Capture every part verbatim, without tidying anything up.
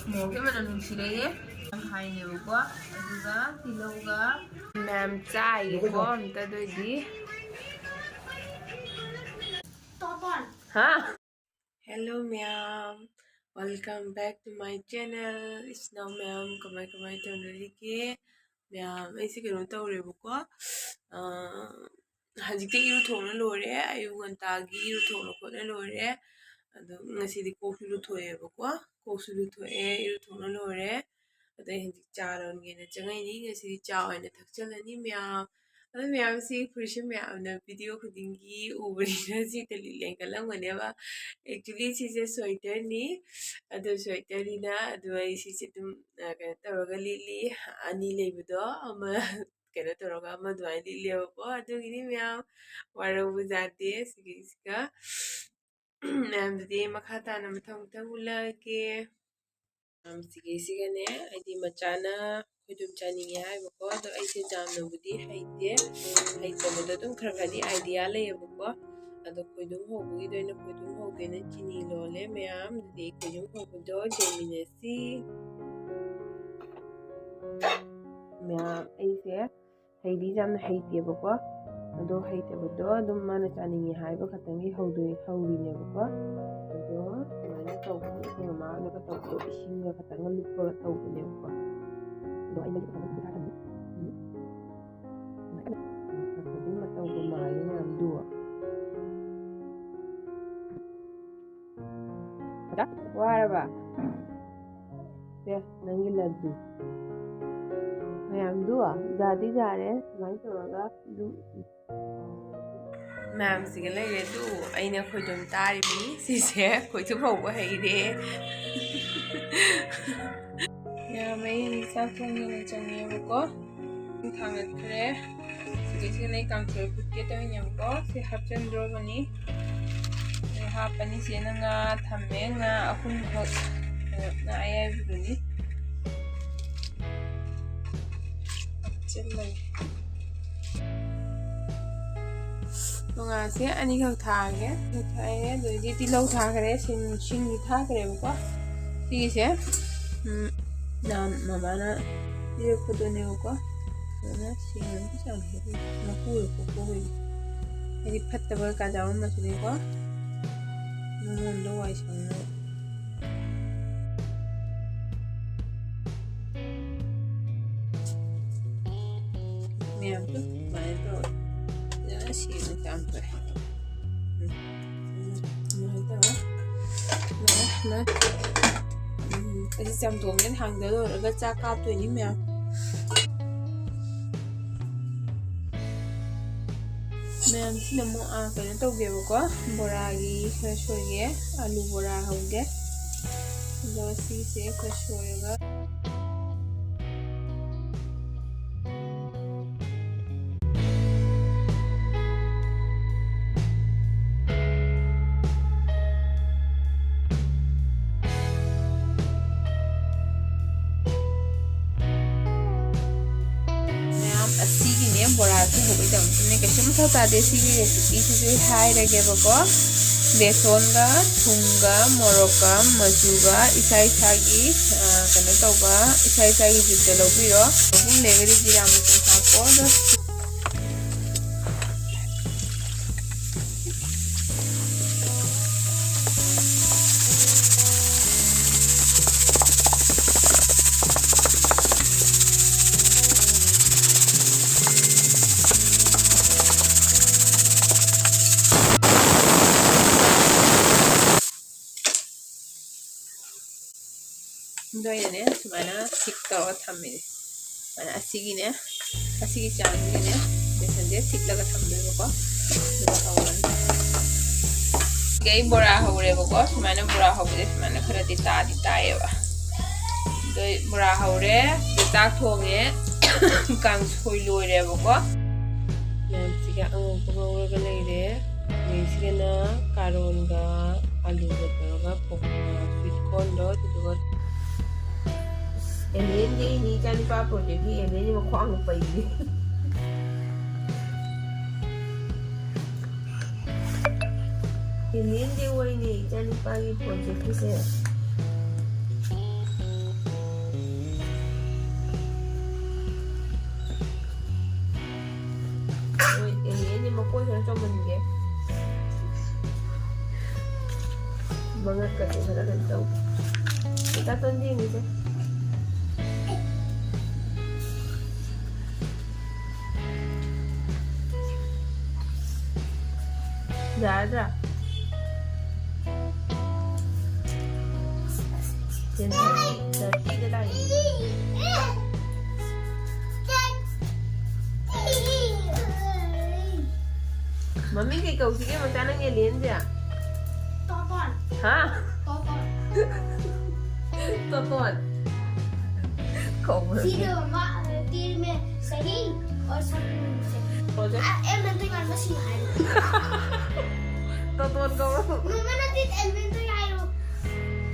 ꯃꯣꯔꯣꯛꯁꯦ ꯃꯅꯝ ꯅꯨꯡꯁꯤꯔꯛꯑꯦ꯫ ꯌꯥꯝ ꯍꯥꯏꯅꯦꯕꯀꯣ꯫ ꯑꯗꯨꯒ ꯇꯤꯜꯍꯧꯒ ꯃꯌꯥꯝ ꯆꯥꯏꯒꯦꯀꯣ ꯑꯝꯇ ꯑꯗꯨꯑꯣꯏꯗꯤ꯫ ꯍꯥ? Hello ꯃꯌꯥꯝ, welcome back to my channel. ꯏꯆꯤꯟ ꯏꯅꯥꯎ ꯃꯌꯥꯝ ꯀꯃꯥꯏ ꯀꯃꯥꯏ ꯇꯧꯅꯔꯤꯒꯦ? ꯃꯌꯥꯝ, ꯑꯩꯁꯦ ꯀꯩꯅꯣ ꯇꯧꯔꯦꯕꯀꯣ꯫ ꯑ, ꯍꯧꯖꯤꯛꯇꯤ ꯏꯔꯨ ꯊꯣꯛꯅ ꯂꯣꯏꯔꯦ꯫ ꯑꯌꯨꯛ ꯉꯟꯇꯥꯒꯤ ꯏꯔꯨ ꯊꯣꯛꯅ ꯈꯣꯠꯅ ꯂꯣꯏꯔꯦ꯫ ꯑꯗꯣ ꯉꯁꯤꯗꯤ ꯀꯣꯛꯁꯨ ꯂꯨꯊꯣꯛꯑꯦꯕꯀꯣ꯫ ꯀꯣꯛꯁꯨ ꯂꯨꯊꯣꯛꯑꯦ, ꯏꯔꯨ ꯊꯣꯛꯅ ꯂꯣꯏꯔꯦ꯫ ꯑꯗꯣ ꯑꯩ ꯍꯧꯖꯤꯛ ꯆꯥ ꯂꯣꯟꯒꯦꯅ ꯆꯪꯉꯛꯏꯅꯤ꯫ ꯉꯁꯤꯗꯤ ꯆꯥ ꯑꯣꯏꯅ ꯊꯛꯆꯜꯂꯅꯤ ꯃꯌꯥꯝ꯫ ꯑꯗꯣ ꯃꯌꯥꯝ, ꯁꯤ ꯐꯨꯔꯤꯠꯁꯦ ꯃꯌꯥꯝꯅ video ꯈꯨꯗꯤꯡꯒꯤ ꯎꯕꯅꯤꯅ ꯁꯤ ꯇꯦꯂꯤ ꯂꯦꯡꯈꯠꯂꯝꯒꯅꯦꯕ꯫ Actually ꯁꯤꯁꯦ sweaterꯅꯤ꯫ ꯑꯗꯣ sweaterꯅꯤꯅ ꯑꯗꯨ ꯑꯩ ꯁꯤꯁꯦ ꯑꯗꯨꯝ, ꯑ, ꯀꯩꯅꯣ ꯇꯧꯔꯒ ꯂꯤꯠꯂꯤ꯫ ꯑꯅꯤ ꯂꯩꯕꯗꯣ ꯑꯃ ꯀꯩꯅꯣ ꯇꯧꯔꯒ ꯑꯃ ꯑꯗꯨꯃꯥꯏꯅ ꯂꯤꯠꯂꯦꯕꯀꯣ꯫ ꯑꯗꯨꯒꯤꯅꯤ ꯃꯌꯥꯝ, ꯋꯥꯔꯧꯕ ꯌꯥꯗꯦ ꯁꯤꯒꯤꯁꯤꯒ꯫ ꯃꯌꯥꯝꯗꯨꯗꯤ ꯃꯈꯥ ꯇꯥꯅ ꯃꯊꯪ ꯃꯊꯪ ꯎꯠꯂꯛꯑꯒꯦ꯫ ꯃꯌꯥꯝ ꯁꯤꯒꯤꯁꯤꯒꯅꯦ, ꯑꯩꯗꯤ ꯃꯆꯥꯅ ꯈꯣꯏꯗꯨꯝ ꯆꯥꯅꯤꯡꯉꯦ ꯍꯥꯏꯕꯀꯣ꯫ ꯑꯗꯣ ꯑꯩꯁꯦ ꯌꯥꯝꯅꯕꯨꯗꯤ ꯍꯩꯇꯦ꯫ ꯍꯩꯇꯕꯗꯣ ꯑꯗꯨꯝ ꯈꯔ ꯈꯔꯗꯤ idea ꯂꯩꯌꯦꯕꯀꯣ꯫ ꯑꯗꯣ ꯈꯣꯏꯗꯨꯝ ꯍꯧꯕꯒꯤꯗ ꯑꯣꯏꯅ ꯈꯣꯏꯗꯨꯝ ꯍꯧꯒꯦꯅ ꯆꯤꯅꯤ ꯂꯣꯜꯂꯦ ꯃꯌꯥꯝ꯫ ꯑꯗꯨꯗꯤ ꯈꯣꯏꯗꯨꯝ ꯍꯧꯕꯗꯣ ꯌꯦꯡꯃꯤꯟꯅꯁꯤ꯫ ꯃꯌꯥꯝ, ꯑꯩꯁꯦ ꯍꯩꯗꯤ ꯌꯥꯝꯅ ꯍꯩꯇꯦꯕꯀꯣ꯫ ꯑꯗꯣ ꯍꯩꯇꯕꯗꯣ ꯑꯗꯨꯝ ꯃꯥꯅ ꯆꯥꯅꯤꯡꯉꯦ ꯍꯥꯏꯕ ꯈꯛꯇꯪꯒꯤ ꯍꯧꯗꯣꯏ-, ꯍꯧꯔꯤꯅꯦꯕꯀꯣ꯫ ꯑꯗꯣ ꯑꯗꯨꯃꯥꯏꯅ ꯇꯧꯕꯅꯦ꯫ ꯑꯩꯈꯣꯏ ꯃꯃꯥ ꯍꯣꯏꯅꯒ ꯇꯧꯕꯗꯣ ꯏꯁꯤꯡꯒ ꯈꯛꯇꯪꯒ ꯂꯨꯞꯄꯒ ꯇꯧꯕꯅꯦꯕꯀꯣ꯫ ꯑꯗꯣ ꯑꯩ ꯃꯩꯁꯦ ꯈꯛꯇꯪ ꯄꯤꯊꯥ ꯊꯝꯃꯤ꯫ ꯎꯝ꯫ ꯑꯗꯨꯝ ꯇꯧꯕ ꯃꯥꯜꯂꯦ ꯃꯌꯥꯝꯗꯨ꯫ ꯋꯥꯔꯕ? ꯁꯦ, ꯅꯪꯒꯤ ꯂꯗꯨ꯫ ꯃꯌꯥꯝꯗꯨ ꯌꯥꯗꯤ ꯌꯥꯔꯦ꯫ ꯁꯨꯃꯥꯏꯅ ꯇꯧꯔꯒ ꯑꯗꯨꯝ ꯃꯌꯥꯝꯁꯤꯒ ꯂꯩꯔꯦ꯫ ꯑꯗꯨ ꯑꯩꯅ ꯈꯣꯏꯗꯨꯝ ꯇꯥꯔꯤꯕꯅꯤ꯫ ꯁꯤꯁꯦ ꯈꯣꯏꯗꯨꯝ ꯍꯧꯕ ꯍꯩꯔꯦ꯫ ꯃꯌꯥꯝ, ꯑꯩ ꯆꯥꯛ ꯊꯣꯡꯒꯦꯅ ꯆꯪꯉꯦꯕꯀꯣ꯫ ꯊꯥꯡꯒꯠꯈ꯭ꯔꯦ꯫ ꯁꯤꯗꯩꯁꯤꯗ ꯑꯩ ꯀꯥꯡꯁꯣꯏ ꯐꯨꯠꯀꯦ ꯇꯧꯔꯤꯅꯦꯕꯀꯣ꯫ ꯁꯤ ꯍꯥꯞꯆꯤꯟꯗ꯭ꯔꯣꯕꯅꯤ꯫ ꯑꯗꯨ ꯍꯥꯞꯄꯅꯤ꯫ ꯁꯤꯗ ꯉꯥ ꯊꯝꯃꯦ꯫ ꯉꯥ ꯑꯍꯨꯝꯈꯛ, ꯉꯥ ꯑꯌꯥꯏꯕꯗꯨꯅꯤ꯫ ꯍꯥꯞꯆꯤꯜꯂꯒꯦ꯫ ꯃꯉꯥꯁꯦ ꯑꯅꯤꯈꯛ ꯊꯥꯛꯑꯒꯦ꯫ ꯑꯗꯨ ꯊꯥꯛꯑꯦ, ꯑꯗꯨꯗꯒꯤ ꯇꯤꯜꯍꯧ ꯊꯥꯈ꯭ꯔꯦ, ꯁꯤꯡ, ꯁꯤꯡꯗꯤ ꯊꯥꯈ꯭ꯔꯦꯕꯀꯣ꯫ ꯁꯤꯒꯤꯁꯦ, ꯎꯝ, ꯅꯍꯥꯟ ꯃꯃꯥꯅ ꯄꯤꯔꯛꯄꯗꯨꯅꯦꯕꯀꯣ꯫ ꯑꯗꯨꯅ ꯁꯤꯡ ꯑꯃꯨꯛ ꯆꯥꯝꯊꯣꯛꯄꯤꯒꯦ꯫ ꯃꯀꯨ ꯂꯧꯊꯣꯛꯄ ꯑꯣꯏꯅ꯫ ꯍꯥꯏꯗꯤ ꯐꯠꯇꯕ ꯀꯩꯀꯥ ꯌꯥꯎꯔꯝꯕꯁꯤꯅꯦꯀꯣ꯫ ꯃꯉꯣꯟꯗ ꯋꯥꯏ ꯁꯪꯅꯕ꯫ ꯃꯌꯥꯝꯁꯨ ꯑꯗꯨꯃꯥꯏꯅ ꯇꯧꯔꯦ꯫ ꯐꯖꯅ ꯁꯦꯡꯅ ꯆꯥꯝꯊꯣꯛꯑꯦ꯫ ꯎꯝ꯫ ꯑꯗꯨꯃꯥꯏꯅ ꯇꯧꯔꯦ꯫ ꯂꯣꯏꯔꯦ꯫ ꯂꯣꯏꯔꯦ꯫ ꯎꯝ꯫ ꯑꯁꯤ ꯆꯥꯝꯊꯣꯛꯑꯒ ꯍꯥꯡꯗ ꯂꯣꯏꯔꯒ ꯆꯥꯛ ꯀꯥꯞꯇꯣꯏꯅꯤ ꯃꯌꯥꯝ꯫ ꯃꯌꯥꯝꯁꯤꯅ ꯑꯃꯨꯛ, ꯑꯥ, ꯀꯩꯅꯣ ꯇꯧꯒꯦꯕꯀꯣ, ꯕꯣꯔꯥꯒꯤ ꯈꯔ ꯁꯣꯏꯒꯦ, ꯑꯂꯨ ꯕꯣꯔꯥ ꯍꯧꯒꯦ꯫ ꯑꯗꯣ ꯁꯤꯁꯦ ꯈꯔ ꯁꯣꯏꯔꯒ꯫ ꯃꯌꯥꯝ ꯑꯁꯤꯒꯤꯅꯦ ꯕꯣꯔꯥꯁꯦ ꯍꯧꯕꯒꯤꯗꯃꯛꯇꯅꯦ ꯀꯩꯁꯨ ꯃꯊꯧ ꯇꯥꯗꯦ꯫ ꯁꯤꯒꯤ recipeꯁꯤꯁꯨ ꯍꯥꯏꯔꯒꯦꯕꯀꯣ꯫ ꯕꯦꯁꯣꯟꯒ, ꯊꯨꯝꯒ, ꯃꯣꯔꯣꯛꯀ, ꯃꯆꯨꯒ ꯏꯁꯥ ꯏꯁꯥꯒꯤ, ꯑ, ꯀꯩꯅꯣ ꯇꯧꯕ, ꯏꯁꯥ ꯏꯁꯥꯒꯤ ꯖꯨꯠꯇ ꯂꯧꯕꯤꯔꯣ꯫ ꯑꯍꯨꯝ ꯂꯩꯔꯒꯗꯤ ꯖꯤꯔꯥ ꯃꯆꯨ ꯍꯥꯞꯄꯣ꯫ ꯑꯗꯣ ꯑꯗꯣ ꯑꯩꯅꯅꯦ ꯁꯨꯃꯥꯏꯅ ꯁꯤꯛ ꯇꯧꯔꯒ ꯊꯝꯃꯤꯅꯦ꯫ ꯁꯨꯃꯥꯏꯅ ꯑꯁꯤꯒꯤꯅꯦ, ꯑꯁꯤꯒꯤ ꯆꯥꯡꯁꯤꯒꯅꯦ ꯕꯦꯁꯟꯁꯦ ꯁꯤꯛꯂꯒ ꯊꯝꯗꯣꯏꯕꯀꯣ꯫ ꯑꯗꯨꯒ ꯍꯧꯔꯅꯤ꯫ ꯑꯩ ꯕꯣꯔꯥ ꯍꯧꯔꯦꯕꯀꯣ꯫ ꯁꯨꯃꯥꯏꯅ ꯕꯣꯔꯥ ꯍꯧꯕꯁꯦ ꯁꯨꯃꯥꯏꯅ ꯈꯔꯗꯤ ꯇꯥꯗꯤ ꯇꯥꯏꯌꯦꯕ꯫ ꯑꯗꯣ ꯕꯣꯔꯥ ꯍꯧꯔꯦ, ꯑꯗꯣ ꯆꯥꯛ ꯊꯣꯡꯉꯦ, ꯀꯥꯡꯁꯣꯏ ꯂꯣꯏꯔꯦꯕꯀꯣ꯫ ꯃꯌꯥꯝꯁꯤꯒ ꯑꯉꯧꯕ ꯉꯧꯔꯒ ꯂꯩꯔꯦ꯫ ꯑꯗꯩꯁꯤꯒꯅ ꯀꯥꯔꯣꯟꯒ ꯑꯂꯨꯒ ꯇꯧꯔꯒ ꯄꯣꯛ-, sweet cornꯗꯣ, ꯑꯗꯨꯗꯨꯒ ꯑꯁ, alien ꯗꯤ ꯑꯩꯅꯤ, ꯏꯆꯥꯅꯨꯄꯥ projectꯀꯤ alienꯒꯤ ꯃꯈ꯭ꯋꯥꯡ ꯄꯩꯔꯤ꯫ ꯑꯦꯂꯤꯌꯟꯗꯤ ꯑꯣꯏꯅꯦ ꯏꯆꯥꯅꯨꯄꯥꯒꯤ ꯄ꯭ꯔꯣꯖꯦꯛꯀꯤꯁꯦ꯫ ꯑꯦꯂꯤꯌꯟꯗꯤ ꯃꯀꯣꯏ ꯈꯔ ꯆꯣꯡꯍꯟꯒꯦ꯫ ꯃꯉꯛꯀꯁꯦ ꯈꯔ ꯀꯩꯅꯣ ꯇꯧ꯫ ꯏꯆꯥꯇꯣꯟꯗꯤ ꯌꯦꯡꯉꯤꯁꯦ꯫ ꯌꯥꯔꯗ꯭ꯔꯥ? ꯇꯦꯟ ꯊꯥꯔꯇꯤꯗ ꯂꯥꯛꯏ꯫ ꯃꯃꯤꯡ ꯀꯩ ꯀꯧꯁꯤꯒꯦ ꯃꯆꯥ ꯅꯪ ꯑꯦꯂꯤꯌꯟꯁꯦ? ꯇꯣꯇꯣꯟ꯫ ꯍꯥ? ꯇꯣꯇꯣꯟ꯫ ꯇꯣꯇꯣꯟ꯫ ꯀꯧꯕ꯭ꯔꯥ? ꯁꯤꯗ ꯃꯥ, ꯇꯤꯔ ꯃꯦ ꯁꯍꯤ ꯑꯣꯔ ꯁꯛ ꯃꯦ ꯁꯍꯤ꯫ ꯀꯧꯁꯦ꯫ ꯑ, ꯑꯦ ꯃꯦꯟꯇ ꯉꯥꯟꯕ ꯁꯤ ꯍꯥꯏ꯫ ꯇꯣꯇꯣꯟ ꯀꯧꯔꯣ꯫ ꯃꯃꯥ ꯅꯠꯇꯦ, ꯑꯦꯂꯤꯌꯟꯇ ꯍꯥꯏꯔꯣ꯫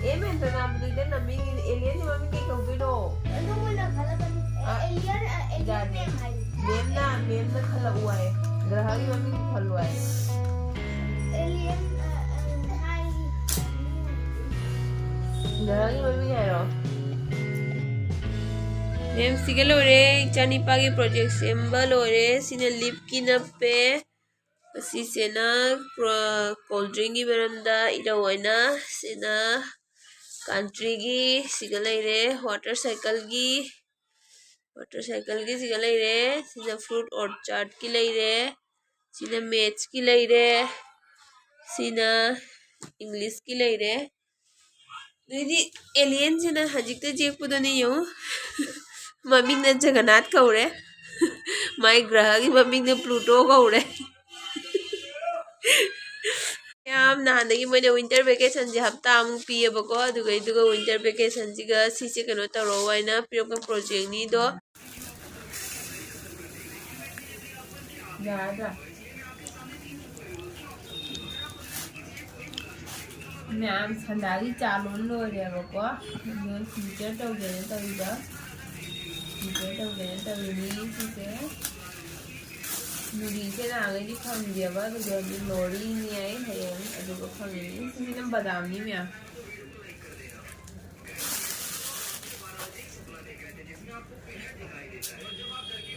ꯑꯦ ꯃꯦꯟꯇ ꯉꯥꯟꯕꯗꯨꯗꯤ ꯅꯪ ꯃꯤꯡ ꯑꯦꯂꯤꯌꯟꯒꯤ ꯃꯃꯤꯡ ꯀꯩ ꯀꯧꯗꯣꯏꯅꯣ? ꯑꯗꯨ ꯃꯣꯏꯅ ꯈꯜꯂꯛꯀꯅꯤ꯫ ꯑꯦ, ꯑ, ꯑꯦꯂꯤꯌꯟ, ꯑ, ꯑꯦꯂꯤꯌꯟ ꯌꯥꯗꯦ꯫ ꯃꯦꯝ ꯍꯥꯏ꯫ ꯃꯦꯝꯅ, ꯃꯦꯝꯅ ꯈꯜꯂꯛꯎ ꯍꯥꯏ꯫ ꯒ꯭ꯔꯍꯒꯤ ꯃꯃꯤꯡ ꯈꯜꯂꯨ ꯍꯥꯏ꯫ ꯑꯦꯂꯤꯌꯟ, ꯑ, ꯑ, ꯍꯥꯏ꯫ ꯒ꯭ꯔꯍꯒꯤ ꯃꯃꯤꯡ ꯍꯥꯏꯔꯣ꯫ ꯃꯦꯝ, ꯁꯤꯒ ꯂꯣꯏꯔꯦ꯫ ꯏꯆꯥꯅꯤꯄꯥꯒꯤ ꯄ꯭ꯔꯣꯖꯦꯛ ꯁꯦꯝꯕ ꯂꯣꯏꯔꯦ꯫ ꯁꯤꯅ ꯂꯤꯞꯀꯤ ꯅꯞꯄꯦ꯫ ꯑꯁꯤꯁꯤꯅ ꯀ꯭ꯔꯣ-, ꯀꯣꯜ ꯗ꯭ꯔꯤꯡꯒꯤ ꯃꯔꯝꯗ ꯏꯔꯧ ꯍꯥꯏꯅ꯫ ꯁꯤꯅ ꯀꯟꯇ꯭ꯔꯤꯒꯤ ꯁꯤꯒ ꯂꯩꯔꯦ, ꯋꯥꯇꯔ ꯁꯥꯏꯀꯜꯒꯤ, ꯋꯥꯇꯔ ꯁꯥꯏꯀꯜꯒꯤ ꯁꯤꯒ ꯂꯩꯔꯦ꯫ ꯁꯤꯅ ꯐ꯭ꯔꯨꯠ ꯑꯣꯔꯆꯥꯔꯗꯀꯤ ꯂꯩꯔꯦ꯫ ꯁꯤꯅ ꯃꯦꯠꯁꯀꯤ ꯂꯩꯔꯦ꯫ ꯁꯤꯅ ꯏꯪꯂꯤꯁꯀꯤ ꯂꯩꯔꯦ꯫ ꯑꯗꯩꯗꯤ ꯑꯦꯂꯤꯌꯟꯁꯤꯅ ꯍꯧꯖꯤꯛꯇ ꯌꯦꯛꯄꯗꯨꯅꯤ ꯌꯦꯡꯉꯨ꯫ ꯃꯃꯤꯡꯅ ꯖꯒꯅꯥꯊ ꯀꯧꯔꯦ꯫ ꯃꯥꯏ ꯒ꯭ꯔꯍꯒꯤ ꯃꯃꯤꯡꯅ ꯄ꯭ꯂꯨꯇꯣ ꯀꯧꯔꯦ꯫ ꯌꯥꯝ ꯅꯍꯥꯟꯗꯒꯤ ꯃꯣꯏꯅ ꯋꯤꯟꯇꯔ ꯚꯦꯀꯦꯁꯟꯁꯦ ꯍꯞꯇꯥꯃꯨꯛ ꯄꯤꯌꯦꯕꯀꯣ꯫ ꯑꯗꯨꯒ, ꯑꯗꯨꯒ ꯋꯤꯟꯇꯔ ꯚꯦꯀꯦꯁꯟꯁꯤꯒ ꯁꯤꯁꯦ ꯀꯩꯅꯣ ꯇꯧꯔꯛꯑꯣ ꯍꯥꯏꯅ ꯄꯤꯔꯛꯄ ꯄ꯭ꯔꯣꯖꯦꯛꯅꯤꯗꯣ꯫ ꯌꯥꯔꯗ꯭ꯔꯥ? ꯃꯌꯥꯝ ꯁꯟꯗꯥꯒꯤ ꯆꯥ ꯂꯣꯟ ꯂꯣꯏꯔꯦꯕꯀꯣ꯫ ꯑꯗꯣ ꯁꯤꯒꯅꯦꯆꯔ ꯇꯧꯒꯦꯅ ꯇꯧꯔꯤꯕ꯫ ꯁꯤꯒꯅꯦꯆꯔ ꯇꯧꯒꯦꯅ ꯇꯧꯔꯤꯅꯤ ꯁꯤꯁꯦ꯫ ꯅꯨꯕꯤꯁꯦ ꯅꯍꯥꯟꯈꯩꯗꯤ ꯐꯪꯗꯦꯕ, ꯑꯗꯨꯒ ꯍꯧꯖꯤꯛ ꯂꯣꯔꯤꯅꯤ ꯍꯥꯏ, ꯍꯌꯦꯡ ꯑꯗꯨꯒ ꯐꯪꯉꯤꯅꯤ꯫ ꯁꯤꯁꯤꯅ ꯕꯗꯥꯝꯅꯤ ꯃꯌꯥꯝ꯫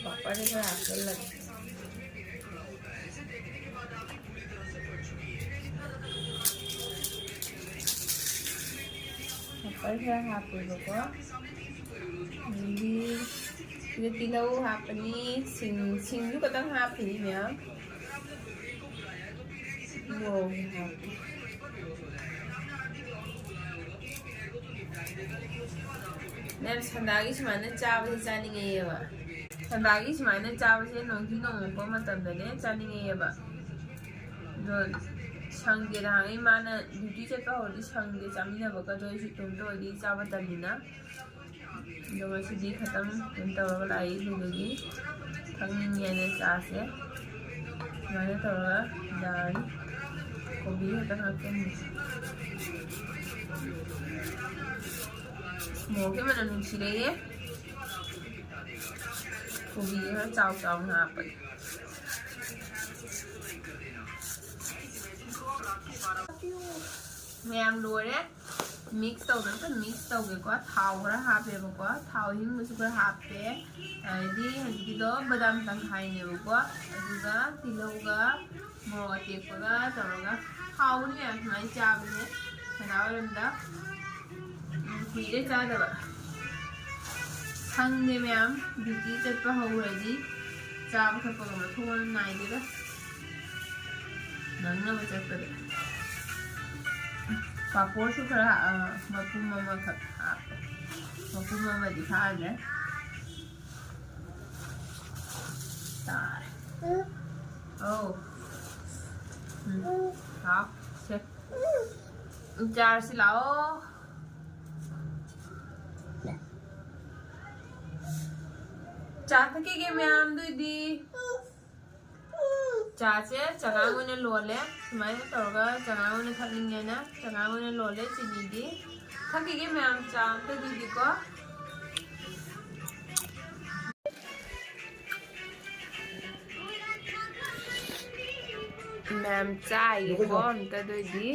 ꯄꯥꯄꯔꯁꯦ ꯈꯔ ꯍꯥꯞꯆꯜꯂꯒꯦ꯫ ꯄꯥꯄꯔ ꯈꯔ ꯍꯥꯞꯄꯦꯕꯀꯣ꯫ ꯑꯗꯒꯤ ꯁꯤꯗ ꯇꯤꯜꯍꯧ ꯍꯥꯞꯄꯅꯤ, ꯁꯤꯡ, ꯁꯤꯡꯁꯨ ꯈꯇꯪ ꯍꯥꯞꯄꯤꯅꯤ ꯃꯌꯥꯝ꯫ ꯃꯣꯔꯣꯛ ꯍꯥꯞꯄꯤ꯫ ꯅꯪ ꯁꯟꯗꯥꯒꯤ ꯁꯨꯃꯥꯏꯅ ꯆꯥꯕꯁꯦ ꯆꯥꯅꯤꯡꯉꯦꯕ꯫ ꯁꯟꯗꯥꯒꯤ ꯁꯨꯃꯥꯏꯅ ꯆꯥꯕꯁꯦ ꯅꯣꯡꯊꯤ ꯅꯣꯡꯃꯪꯕ ꯃꯇꯝꯗꯅꯦ ꯆꯥꯅꯤꯡꯉꯦꯕ꯫ ꯑꯗꯣ ꯁꯪꯗꯦ, ꯅꯍꯥꯟꯒꯩ ꯃꯥꯅ ꯗ꯭ꯌꯨꯇꯤ ꯆꯠꯄ ꯍꯧꯔꯗꯤ ꯁꯪꯗꯦ ꯆꯥꯃꯤꯟꯅꯕꯒꯗꯣ, ꯑꯩꯁꯨ ꯏꯇꯣꯝꯇ ꯑꯣꯏꯗꯤ ꯆꯥꯕ ꯇꯜꯂꯤꯅ꯫ ꯑꯗꯣ ꯉꯁꯤꯗꯤ ꯈꯇꯪ ꯀꯩꯅꯣ ꯇꯧꯔꯒ ꯂꯥꯛꯏ, ꯑꯗꯨꯗꯨꯒꯤ ꯊꯛꯅꯤꯡꯉꯦꯅ ꯆꯥꯁꯦ꯫ ꯁꯨꯃꯥꯏꯅ ꯇꯧꯔꯒ ꯌꯥꯔꯅꯤ꯫ ꯀꯣꯕꯤ ꯈꯛꯇꯪ ꯍꯥꯞꯆꯤꯟꯒꯦ꯫ ꯃꯣꯔꯣꯛꯀꯤ ꯃꯅꯝ ꯅꯨꯡꯁꯤꯔꯛꯑꯦ꯫ ꯀꯣꯕꯤ ꯈꯔ ꯆꯥꯎ ꯆꯥꯎꯅ ꯍꯥꯞꯄꯒꯦ꯫ ꯃꯌꯥꯝ ꯂꯣꯏꯔꯦ꯫ Mix ꯇꯧꯗꯅ ꯑꯝꯇ mix ꯇꯧꯒꯦꯀꯣ꯫ ꯊꯥꯎ ꯈꯔ ꯍꯥꯞꯄꯦꯕꯀꯣ꯫ ꯊꯥꯎ ꯑꯍꯤꯡꯕꯁꯨ ꯈꯔ ꯍꯥꯞꯄꯦ꯫ ꯑꯗꯩꯗꯤ ꯍꯧꯖꯤꯛꯀꯤꯗꯣ ꯕꯗꯥꯝ ꯇꯪꯈꯥꯏꯅꯦꯕꯀꯣ꯫ ꯑꯗꯨꯒ ꯇꯤꯜꯍꯧꯒ ꯃꯣꯔꯣꯛ ꯑꯇꯦꯛꯄꯒ ꯇꯧꯔꯒ ꯍꯥꯎꯕꯅꯤ ꯃꯌꯥꯝ ꯁꯨꯃꯥꯏꯅ ꯆꯥꯕꯁꯦ꯫ ꯁꯅꯥ ꯑꯣꯏꯔꯝꯗ꯫ ꯎꯝ, ꯀꯨꯏꯔꯦ ꯆꯥꯗꯕ꯫ ꯈꯪꯗꯦ ꯃꯌꯥꯝ, duty ꯆꯠꯄ ꯍꯧꯔꯗꯤ ꯆꯥꯕ ꯊꯛꯄꯒ ꯃꯊꯣꯡ ꯃꯔꯝ ꯅꯥꯏꯗꯦꯗ꯫ ꯅꯪꯅꯕ ꯆꯠꯄꯗ꯫ ꯄꯥꯐꯣꯔꯁꯨ ꯈꯔ, ꯑ, ꯃꯄꯨꯝ ꯑꯃꯈꯛ ꯍꯥꯞꯄꯦ꯫ ꯃꯄꯨꯝ ꯑꯃꯗꯤ ꯐꯥꯗ꯭ꯔꯦ꯫ ꯇꯥꯔꯦ꯫ ꯑꯧ꯫ ꯎꯝ꯫ ꯍꯥꯎ꯫ ꯁꯦ꯫ ꯎꯝ, ꯆꯥꯔꯁꯤ ꯂꯥꯛꯑꯣ꯫ ꯆꯥ ꯊꯛꯈꯤꯒꯦ ꯃꯌꯥꯝ, ꯑꯗꯨꯏꯗꯤ꯫ ꯆꯥꯁꯦ ꯆꯉꯥꯡ ꯑꯣꯏꯅ ꯂꯣꯜꯂꯦ꯫ ꯁꯨꯃꯥꯏꯅ ꯇꯧꯔꯒ ꯆꯉꯥꯡ ꯑꯣꯏꯅ ꯊꯛꯅꯤꯡꯉꯦꯅ ꯆꯉꯥꯡ ꯑꯣꯏꯅ ꯂꯣꯜꯂꯦ꯫ ꯆꯤꯅꯤꯗꯤ ꯊꯛꯈꯤꯒꯦ ꯃꯌꯥꯝ, ꯆꯥ ꯑꯝꯇ ꯑꯗꯨꯗꯤꯀꯣ꯫ ꯌꯥꯝ ꯆꯥꯏꯌꯦꯀꯣ ꯑꯝꯇ ꯑꯗꯨꯑꯣꯏꯗꯤ꯫